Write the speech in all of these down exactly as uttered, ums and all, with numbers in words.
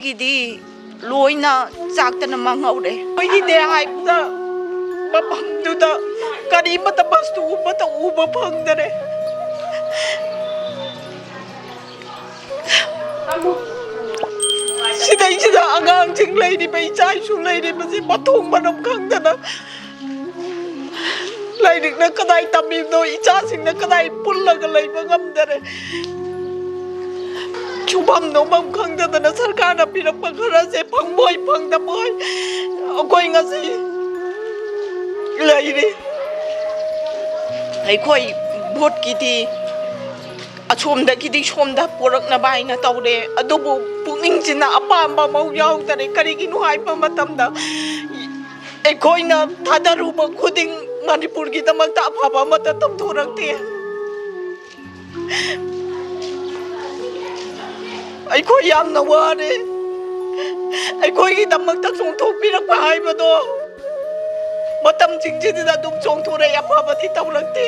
ꯒꯤꯗꯤ ꯂꯣꯏꯅ ꯆꯥꯛꯇꯅ ꯃꯥꯡꯍꯧꯔꯦ꯫ ꯑꯩꯈꯣꯏꯒꯤꯅꯦ ꯍꯥꯏꯕꯗ ꯃꯐꯝꯗꯨꯗ ꯀꯔꯤꯃꯠꯇ, ꯃꯆꯨ ꯑꯃꯠꯇ ꯎꯕ ꯐꯪꯗꯔꯦ꯫ ꯁꯤꯗꯩꯁꯤꯗ ꯑꯉꯥꯡꯁꯤꯡ ꯂꯩꯔꯤꯕ, ꯏꯆꯥ ꯏꯁꯨ ꯂꯩꯔꯤꯕꯁꯤ ꯃꯊꯣꯡ ꯃꯔꯝ ꯈꯪꯗꯅ ꯂꯥꯏꯔꯤꯛꯅ ꯀꯗꯥꯏ ꯇꯝꯃꯤꯕꯅꯣ, ꯏꯆꯥꯁꯤꯡꯅ ꯀꯗꯥꯏ ꯄꯨꯜꯂꯒ ꯂꯩꯕ ꯉꯝꯗꯔꯦ꯫ ꯁꯨꯐꯝ ꯅꯣꯝꯐꯝ ꯈꯪꯗꯗꯅ ꯁꯔꯀꯥꯔꯅ ꯄꯤꯔꯛꯄ ꯈꯔꯁꯦ ꯐꯪꯕꯣꯏ ꯐꯪꯗꯕꯣꯏ ꯑꯩꯈꯣꯏ ꯉꯁꯤ ꯂꯩꯔꯤ꯫ ꯑꯩꯈꯣꯏ ꯚꯣꯠꯀꯤꯗꯤ ꯑꯁꯣꯝꯗꯒꯤꯗꯤ ꯁꯣꯝꯗ ꯄꯣꯔꯛꯅꯕ ꯍꯥꯏꯅ ꯇꯧꯔꯦ, ꯑꯗꯨꯕꯨ ꯄꯨꯛꯅꯤꯡꯁꯤꯅ ꯑꯄꯥꯝꯕ ꯑꯃꯐꯥꯎ ꯌꯥꯎꯗꯔꯦ꯫ ꯀꯔꯤꯒꯤꯅꯣ ꯍꯥꯏꯕ ꯃꯇꯝꯗ ꯑꯩꯈꯣꯏꯅ ꯊꯥꯗꯔꯨꯕ ꯈꯨꯗꯤꯡ ꯃꯅꯤꯄꯨꯔꯒꯤꯗꯃꯛꯇ ꯑꯐꯕ ꯑꯃꯠꯇ ꯇꯧꯊꯣꯔꯛꯇꯦ꯫ ꯑꯩꯈꯣꯏ ꯌꯥꯝꯅ ꯋꯥꯔꯦ꯫ ꯑꯩꯈꯣꯏꯒꯤꯗꯃꯛꯇ ꯆꯣꯡꯊꯣꯛꯄꯤꯔꯛꯄ ꯍꯥꯏꯕꯗꯣ ꯃꯇꯝꯁꯤꯡꯁꯤꯗ ꯑꯗꯨꯝ ꯆꯣꯡꯊꯣꯔꯛꯑꯦ, ꯑꯐꯕꯗꯤ ꯇꯧꯔꯛꯇꯦ꯫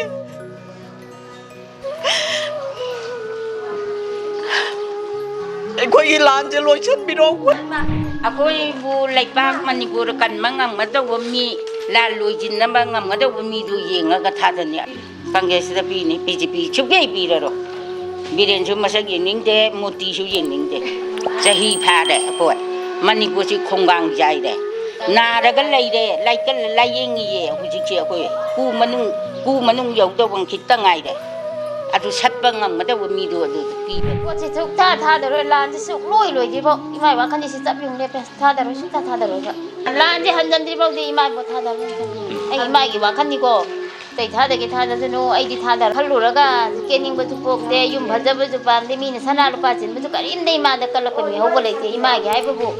ꯑꯩꯈꯣꯏꯒꯤ ꯂꯥꯟꯁꯦ ꯂꯣꯏꯁꯤꯟꯕꯤꯔꯣ꯫ ꯑꯩꯈꯣꯏꯕꯨ ꯂꯩꯕꯥꯛ ꯃꯅꯤꯄꯨꯔ ꯀꯟꯕ ꯉꯝꯒꯗꯧꯕ ꯃꯤ, ꯂꯥꯟ ꯂꯣꯏꯁꯤꯟꯅꯕ ꯉꯝꯒꯗꯧꯕ ꯃꯤꯗꯨ ꯌꯦꯡꯉꯒ ꯊꯥꯗꯅꯤ꯫ ꯀꯪꯒ꯭ꯔꯦꯁꯇ ꯄꯤꯅꯤ, ꯕꯤ ꯖꯦ ꯄꯤ ꯁꯨꯛꯄꯤ ꯄꯤꯔꯔꯣꯏ꯫ ꯕꯤꯔꯦꯟꯁꯨ ꯃꯁꯛ ꯌꯦꯡꯅꯤꯡꯗꯦ, ꯃꯣꯇꯤꯁꯨ ꯌꯦꯡꯅꯤꯡꯗꯦ꯫ ꯆꯍꯤ ꯐꯥꯔꯦ ꯑꯩꯈꯣꯏ꯫ ꯃꯅꯤꯄꯨꯔꯁꯤ ꯈꯣꯡꯒꯥꯡ ꯆꯥꯏꯔꯦ꯫ ꯅꯥꯔꯒ ꯂꯩꯔꯦ, ꯂꯥꯏꯀꯠ-, ꯂꯥꯏꯌꯦꯡꯉꯤꯌꯦ ꯍꯧꯖꯤꯛꯁꯦ ꯑꯩꯈꯣꯏ꯫ ꯀꯨ ꯃꯅꯨꯡ, ꯀꯨ ꯃꯅꯨꯡ ꯌꯧꯗꯧꯕ ꯈꯤꯇ ꯉꯥꯏꯔꯦ꯫ ꯑꯗꯨ ꯁꯠꯄ ꯉꯝꯒꯗꯧꯕ ꯃꯤꯗꯣ ꯑꯗꯨ ꯄꯤꯕ꯫ ꯄꯣꯠꯁꯦ ꯁꯨꯛꯊꯥ ꯊꯥꯗꯔꯣꯏ, ꯂꯥꯟꯁꯦ ꯁꯨꯛꯂꯣꯏ ꯂꯣꯏꯗ꯭ꯔꯤꯐꯥꯎ ꯏꯃꯥ ꯏ ꯋꯥꯈꯜꯁꯦ ꯁꯤ ꯆꯞ ꯌꯨꯡ ꯂꯦꯞꯄꯦ, ꯊꯥꯗꯔꯣꯏ, ꯁꯨꯛꯊꯥ ꯊꯥꯗꯔꯣꯏꯕ꯫ ꯂꯥꯟꯁꯦ ꯍꯟꯖꯟꯗ꯭ꯔꯤꯐꯥꯎꯗꯤ ꯏꯃꯥ ꯏꯕꯣ ꯊꯥꯗꯔꯣꯏ꯫ ꯑꯩ ꯏꯃꯥꯒꯤ ꯋꯥꯈꯜꯅꯤꯀꯣ, ꯑꯇꯩ ꯊꯥꯗꯒꯦ ꯊꯥꯗꯁꯅꯨ, ꯑꯩꯗꯤ ꯊꯥꯗꯔꯣꯏ꯫ ꯈꯜꯂꯨꯔꯒ ꯀꯦꯅꯤꯡꯕꯁꯨ ꯄꯣꯛꯇꯦ, ꯌꯨꯝ ꯐꯖꯕꯁꯨ ꯄꯥꯝꯗꯦ, ꯃꯤꯅ ꯁꯅꯥ ꯂꯨꯄꯥ ꯆꯤꯟꯕꯁꯨ ꯀꯔꯤꯝꯇ ꯏꯃꯥꯗ ꯀꯜꯂꯛꯄ ꯃꯤꯍꯧꯕ ꯂꯩꯇꯦ꯫ ꯏꯃꯥꯒꯤ ꯍꯥꯏꯕꯕꯨ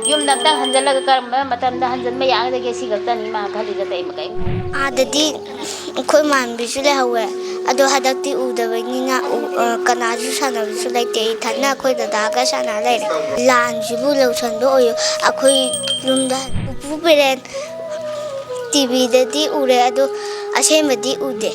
ꯌꯨꯝꯗ ꯑꯝꯇꯪ ꯍꯟꯖꯜꯂꯒ ꯀꯔꯝꯕ ꯃꯇꯝꯗ ꯍꯟꯖꯟꯕ ꯌꯥꯒꯗꯒꯦ, ꯁꯤ ꯈꯛꯇꯅꯤ ꯏꯃꯥ ꯈꯜꯂꯤꯁꯦ, ꯑꯇꯩ ꯃꯈꯩ꯫ ꯑꯥꯗꯗꯤ ꯑꯩꯈꯣꯏ ꯃꯥꯟꯕꯤꯁꯨ ꯂꯩꯍꯧꯋꯦ, ꯑꯗꯣ ꯍꯟꯗꯛꯇꯤ ꯎꯗꯕꯅꯤꯅ ꯎ-, ꯑ, ꯀꯅꯥꯁꯨ ꯁꯥꯟꯅꯕꯁꯨ ꯂꯩꯇꯦ꯫ ꯏꯊꯟꯅ ꯑꯩꯈꯣꯏ ꯗꯗꯥꯒ ꯁꯥꯟꯅ ꯂꯩꯔꯦ꯫ ꯂꯥꯟꯁꯤꯕꯨ ꯂꯧꯁꯟꯕ ꯑꯣꯏꯌꯨ꯫ ꯑꯩꯈꯣꯏ ꯌꯨꯝꯗ ꯄꯨꯄꯨ ꯄꯦꯔꯦꯟ ꯇꯤ ꯚꯤꯗꯗꯤ ꯎꯔꯦ, ꯑꯗꯣ ꯑꯁꯦꯡꯕꯗꯤ ꯎꯗꯦ꯫